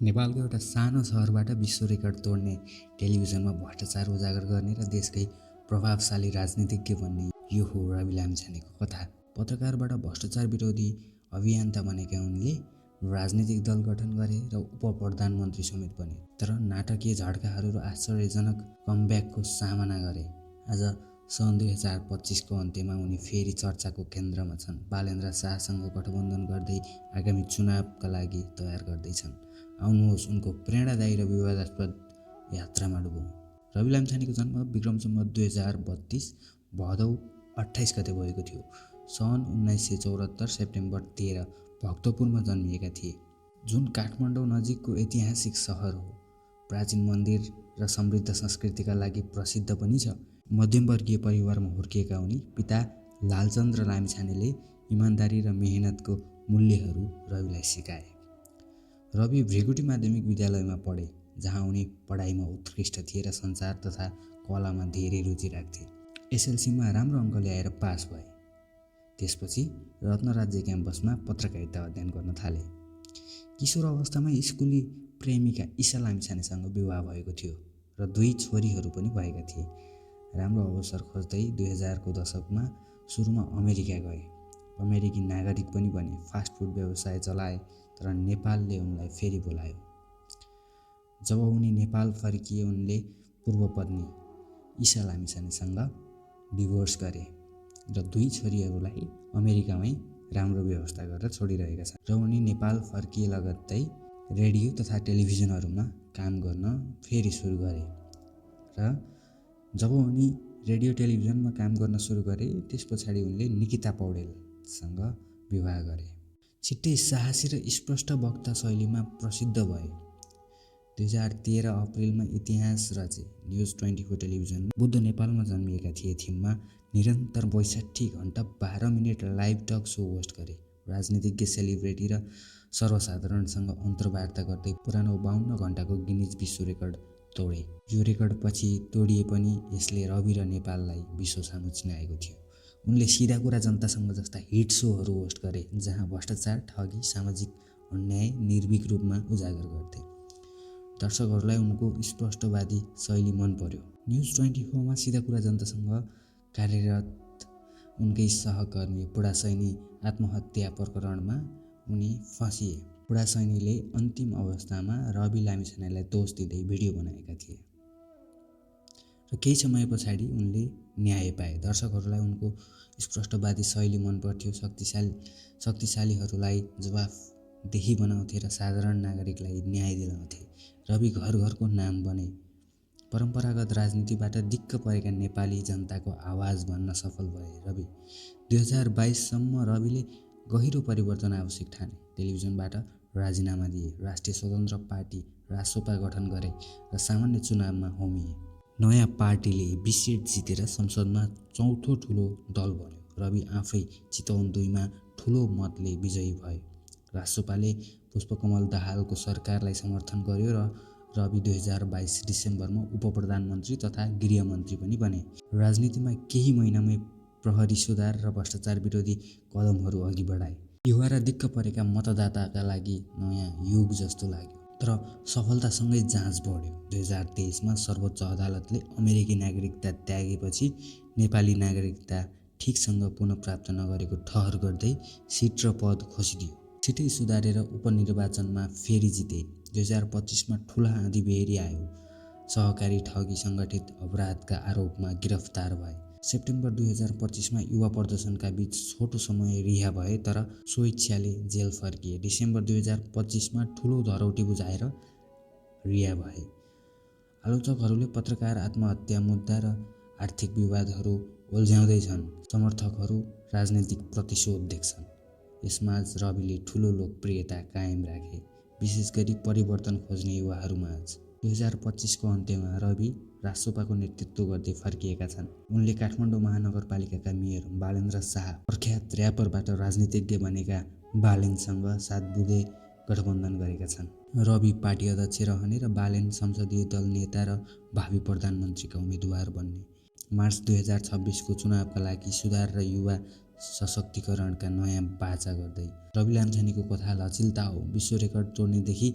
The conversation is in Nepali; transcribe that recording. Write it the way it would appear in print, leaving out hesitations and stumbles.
नेपालको एउटा सानो सहरबाट विश्व रेकर्ड तोड्ने, टेलिभिजनमा भ्रष्टाचार उजागर गर्ने र देशकै प्रभावशाली राजनीतिज्ञ बन्ने यो हो रवि लामिछानेको कथा। पत्रकारबाट भ्रष्टाचार विरोधी अभियन्ता बनेका उनले राजनीतिक दल गठन गरे र उप-प्रधानमन्त्री समेत बने। तर नाटकीय झड्काहरू र आश्चर्यजनक कमब्याकको सामना गरे। आज सन् 2025को अन्त्यमा उनी फेरि चर्चाको केन्द्रमा छन्। बालेन्द्र शाहसँग गठबन्धन गर्दै आगामी चुनावका लागि तयार गर्दैछन्। आउनुहोस् उनको प्रेरणादायी र विवादास्पद यात्रामा डुबौँ। रवि लामिछानेको जन्म विक्रम सम्वत 2032 भदौ 28 गते भएको थियो। सन् 1974 सेप्टेम्बर 13 भक्तपुरमा जन्मिएका थिए, जुन काठमाडौँ नजिकको ऐतिहासिक सहर हो। प्राचीन मन्दिर र समृद्ध संस्कृतिका लागि प्रसिद्ध पनि छ। मध्यमवर्गीय परिवारमा हुर्किएका उनी पिता लालचन्द्र लामिछानेले इमान्दारी र मेहनतको मूल्यहरू रविलाई सिकाए। रवि भृगुटी माध्यमिक विद्यालयमा पढे, जहाँ उनी पढाइमा उत्कृष्ट थिए र सञ्चार तथा कलामा धेरै रुचि राख्थे। एसएलसीमा राम्रो अङ्क ल्याएर पास भए। त्यसपछि रत्नराज्य क्याम्पसमा पत्रकारिता अध्ययन गर्न थाले। किशोर अवस्थामा स्कुली प्रेमिका ईशा लामिछानेसँग विवाह भएको थियो र 2 छोरीहरू पनि भएका थिए। राम्रो अवसर खोज्दै 2000 को दशकमा सुरुमा अमेरिका गए। अमेरिकी नागरिक पनि बने। फास्टफुड व्यवसाय चलाए, तर नेपालले उनलाई फेरि बोलायो। जब उनी नेपाल फर्किए, उनले पूर्व पत्नी ईशा लामिछानेसँग डिभोर्स गरे र 2 छोरीहरूलाई अमेरिकामै राम्रो व्यवस्था गरेर छोडिरहेका छन्। र उनी नेपाल फर्किए लगत्तै रेडियो तथा टेलिभिजनहरूमा काम गर्न फेरि सुरु गरे। र जब उनी रेडियो टेलिभिजनमा काम गर्न सुरु गरे, त्यस पछाडि उनले निकिता पौडेलसँग विवाह गरे। छिट्टै साहसी र स्पष्ट वक्ता शैलीमा प्रसिद्ध भए। 2013 अप्रिलमा इतिहास रचे। न्युज 24 टेलिभिजनमा बुद्ध नेपालमा जन्मिएका थिए थिममा निरन्तर 62 घण्टा 12 minute live talk show host गरे। राजनीतिज्ञ, सेलिब्रेटी र सर्वसाधारणसँग अन्तर्वार्ता गर्दै पुरानो 52 घण्टाको गिनिज विश्व रेकर्ड तोडे। यो रेकर्ड पछि तोडिए पनि यसले रवि र नेपाललाई विश्व सामु चिनाएको थियो। उनले सिधा कुरा जनतासँग जस्ता हिट सोहरू होस्ट गरे, जहाँ भ्रष्टाचार, ठगी, सामाजिक अन्याय निर्भीक रूपमा उजागर गर्थे। दर्शकहरूलाई उनको स्पष्टवादी शैली मन पर्यो। न्युज 24 सिधा कुरा जनतासँग कार्यरत उनकै सहकर्मी बुढासैनी आत्महत्या प्रकरणमा उनी फँसिए। बुढासैनीले अन्तिम अवस्थामा रवि लामिछानेलाई दोष दिँदै भिडियो बनाएका थिए र केही समय पछाडि उनले न्याय पाए। दर्शकहरूलाई उनको स्पष्टवादी शैली मन पर्थ्यो। शक्तिशालीहरूलाई जवाफदेही बनाउँथे र साधारण नागरिकलाई न्याय दिलाउँथे। रवि घर घरको नाम बने। परम्परागत राजनीतिबाट दिक्क परेका नेपाली जनताको आवाज बन्न सफल भए रवि। 2022 सम्म रविले गहिरो परिवर्तन आवश्यक ठाने। टेलिभिजनबाट राजीनामा दिए, राष्ट्रिय स्वतन्त्र पार्टी रासोपा गठन गरे र सामान्य चुनावमा होमिए। नयाँ पार्टीले 20 सिट जितेर संसदमा 4थो ठुलो दल बन्यो। रवि आफै चितवन 2 मा ठुलो मतले विजयी भए। रासोपाले पुष्पकमल दाहालको सरकारलाई समर्थन गर्यो र रवि 2022 डिसेम्बरमा उप-प्रधानमन्त्री तथा गृहमन्त्री पनि बने। राजनीतिमा केही महिनामै प्रहरी सुधार र भ्रष्टाचार विरोधी कदमहरू अघि बढाए। युवा र दिक्क परेका मतदाताका लागि नयाँ युग जस्तो लाग्यो। तर सफलतासँगै जाँच बढ्यो। 2023मा सर्वोच्च अदालतले अमेरिकी नागरिकता त्यागेपछि नेपाली नागरिकता ठिकसँग पुनः प्राप्त नगरेको ठहर गर्दै सिट र पद खोसिदियो। छिटै सुधारेर उपनिर्वाचनमा फेरि जिते। 2025मा ठुला आँधीबेहरी आयो। सहकारी ठगी, सङ्गठित अपराधका आरोपमा गिरफ्तार भए। सेप्टेम्बर 2025मा युवा प्रदर्शनका बीच छोटो समय रिहा भए, तर स्वेच्छाले जेल फर्किए। डिसेम्बर 2025मा ठुलो धरौटी बुझाएर रिहा भए। आलोचकहरूले पत्रकार आत्महत्या मुद्दा र आर्थिक विवादहरू उल्झ्याउँदैछन्। समर्थकहरू राजनीतिक प्रतिशोध देख्छन्। यसमाझ रविले ठुलो लोकप्रियता कायम राखे, विशेष गरी परिवर्तन खोज्ने युवाहरूमाझ। 2025को अन्त्यमा रवि रासोपाको नेतृत्व गर्दै फर्किएका छन्। उनले काठमाडौँ महानगरपालिकाका मेयर बालेन्द्र शाह, प्रख्यात र्यापरबाट राजनीतिज्ञ बनेका बालेनसँग 7 बुँदे गठबन्धन गरेका छन्। रवि पार्टी अध्यक्ष रहने र बालेन संसदीय दल नेता र भावी प्रधानमन्त्रीका उम्मेद्वार बन्ने। मार्च 2026को चुनावका लागि सुधार र युवा सशक्तिकरणका नयाँ बाचा गर्दै रवि लामिछानेको कथा लचिलता हो। विश्व रेकर्ड तोड्नेदेखि